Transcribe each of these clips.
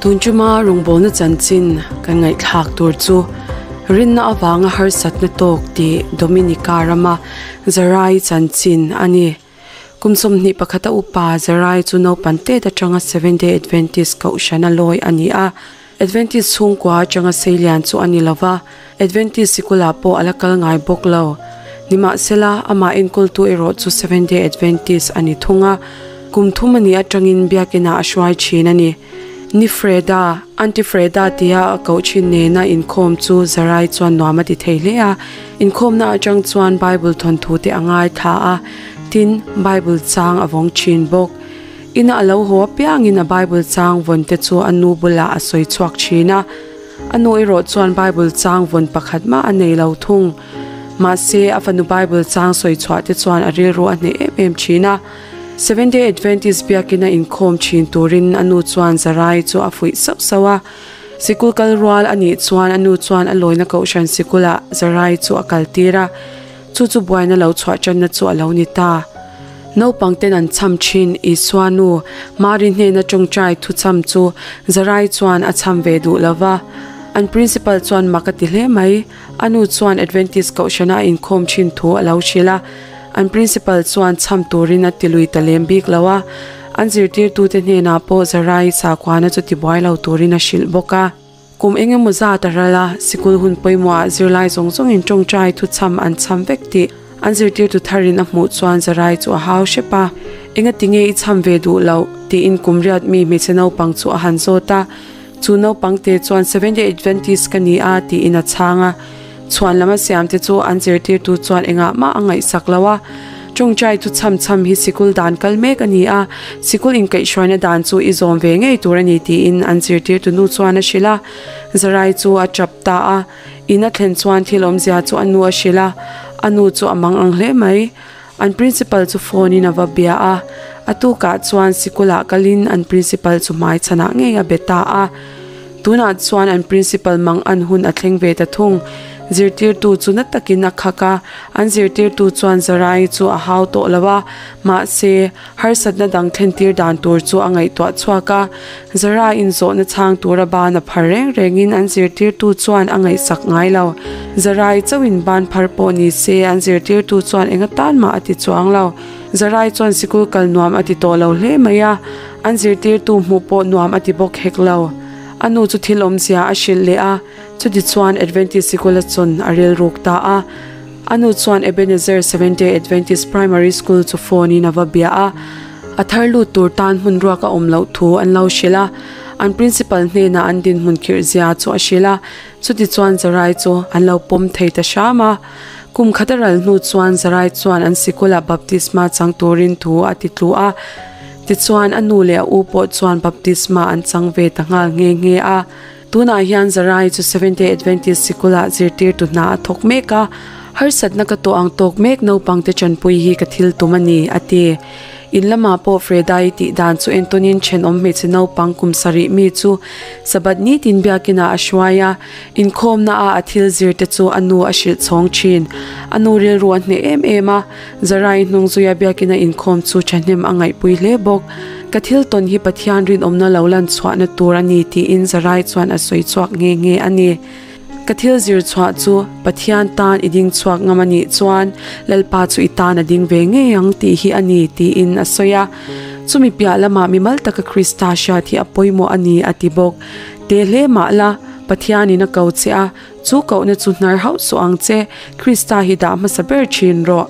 Tun tuma rawngbawlna chanchin kan ngaihthlak tur chu rinna avanga harsatna tawk tih Dominica rama Zarai chanchin a ni. Kum 21 a upa Zarai chu naupan tet atanga Seventh Day Adventist kohhrana lawi a ni a. Adventist chhungkua atanga seilian chu a ni lova, Adventist sikulah pawh a la kal ngai bawk lo. Nimahsela, amah enkawltu erawh chu Seventh Day Adventist a ni thung a, kum thum a nih atangin biakinah a hruai thin a ni. Ni Freda, Aunty Freda tia a koh thin nena inkhawm chu Zarai chuan nuam a ti thei hle a. Inkhawmna atang chuan Bible thawnthu te a ngaithla a, tin, Bible chang a vawng thin bawk. Ina a lo haw apiangin a Bible chang vawn te chu a nu bulah a sawi chhuak thin a. A nu erawh chuan Bible chang vawn pakhat mah a nei lo thung. Mahse, a fanu Bible chang sawi chhuah te chuan a rilru a hneh em em thin a. Seventh Day Adventist biakina inkhawm thin turin a nu chuan Zarai chu a fuih sauh sauh a. Sikul kal rual a nih chuan a nu chuan a lawina kohhran sikulah Zarai chu a kal tir a. Chu chu buaina lo chhuah tanna chu a lo ni ta. Naupang ten an cham thin Isua nu Mari hnena tawngtai thucham chu Zarai chuan a cham ve duh lo va. An principal chuan mak a ti hle mai. A nu chuan Adventist kohhrana a inkhawm thin thu a lo hrilh a. An principal chuan cham turin a ti lui ta lem bik lo a. An zirtirtute hnenah pawh Zarai sakhuana chu tibuai lo turin a hrilh bawk a. Kum eng emaw zat a ral a, sikul hun pawimawhah zirlai zawng zawngin tawngtai thuchham an chham vek tih an zirtirtu tharin a hmuh chuan Zarai chu a hau hrep a. Enga tinge i chham ve duh loh? tiin kum riat mi hmeichhe naupang chu a han zawt a. Chu naupang te chuan Seventh Day Adventist ka ni a tiin a chhang a. Chhuan lama siam te chu an zirtirtu chuan engah mah a ngaihsak lo a. Tawngtai chu chham chham hi sikul dan kal mek a ni a, sikul inkaihhruaina dan chu i zawm ve ngei tur a ni tiin an zirtirtu nu chuan a hrilh a. Zarai chu a tap ta a, in a thlen chuan thil awmzia chu a nu a hrilh a, a nu chu a mang ang hle mai. An principal chu phone in a va bia a, a tukah chuan sikulah kalin an principal chu hmaichhanah ngei a be ta a. Tunah chuan an principal mang an hun a thleng ve ta thung. Zirtirtu chu na takin a khak a, an zirtirtu chuan Zarai chu a hau tawh lo a, mahse, harsatna dang thlentir dan tur chu a ngaihtuah chhuak a. Zarai inzawhna chhang tura ban a phar reng rengin an zirtirtu chuan a ngaihsak ngai lo. Zarai chauhin ban phar pawh ni se an zirtirtu chuan eng atan mah a ti chuang lo. Zarai chuan sikul kal nuam a ti tawh lo hle mai a, an zirtirtu hmuh pawh nuam a ti bawk hek lo. A nu chu thil awmzia a hrilh leh a, chutichuan Adventist sikul a chawn a rilruk ta a. A nu chuan Ebenezer Seventh Day Adventist Primary School chu phone in a va bia a, a thar lut tur tan hmun ruak a awm loh thu an lo hrilh a. An principal hnenah an dinhmun khirh zia chu a hrilh a, chutichuan Zarai chu an lo pawm thei ta hram a. Kum khat a ral hnu chuan Zarai chuan an sikulah baptisma chang turin thu a ti tlu a. Tichuan a nu leh a u pawh chuan baptisma an chang ve ta nghal nghe nghe a. Tunah hian Zarai chu Seventh Day Adventist sikulah zirtirtu hna a thawk mek a, Harsatna ka tawh ang tawk mek naupangte chanpui hi ka thil tum a ni, a ti. In lamah pawh Fredai tih dan chu entawnin thenawm hmeichhe naupang kum sarih mi chu Sabbath nitin biakinah a hruai a, inkhawmna a a thil zir te chu a nu a hrilh chhawng thin. A nu rilru a hneh em em a, Zarai hnung zuia biakina inkhawm chu thahnem a ngaihpui hle bawk. Ka thil tawn hi Pathian rinawmna lo lan chhuahna tur a ni tiin Zarai chuan a sawi chhuak nghe nghe a ni. Ka thil zir chhuah chu Pathian tan i ding chhuak ngam a nih chuan Lalpa chu i tan a ding ve ngei ang tih hi a ni tiin a sawi a. Chumi piah lamah mimal taka Krista hriat hi a pawimawh a ni a ti bawk. Te hle mah la, Pathianin a ko che a, Chu kohna chu hnar hauh suh ang che, Krista hi dah hmasa ber thin rawh.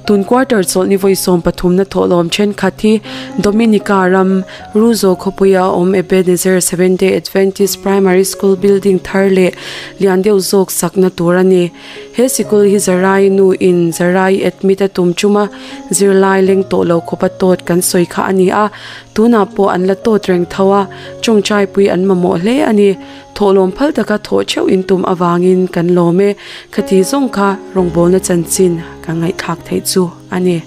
Tun quarter chawlhni vawi 13 na thawhlawm thenkhat hi Dominica ram, Ruzo khawpuia a awm Ebenezer Seventh Day Adventist Primary School building thar leh lian deuh zawk sakna tur a ni. He sikul hi Zarai nu in Zarai admit a tum chuma zirlai leng tawh lo khawpa tawt kan sawi kha a ni a, tunah pawh an la tawt reng tho a, tawngtaipui an mamawh hle a ni. Thawhlawm phal taka thawh theuh in tum avangin kan lawm e, khati zawng kha rawngbawlna chanchin kan ngaihthlak theih chu a ni.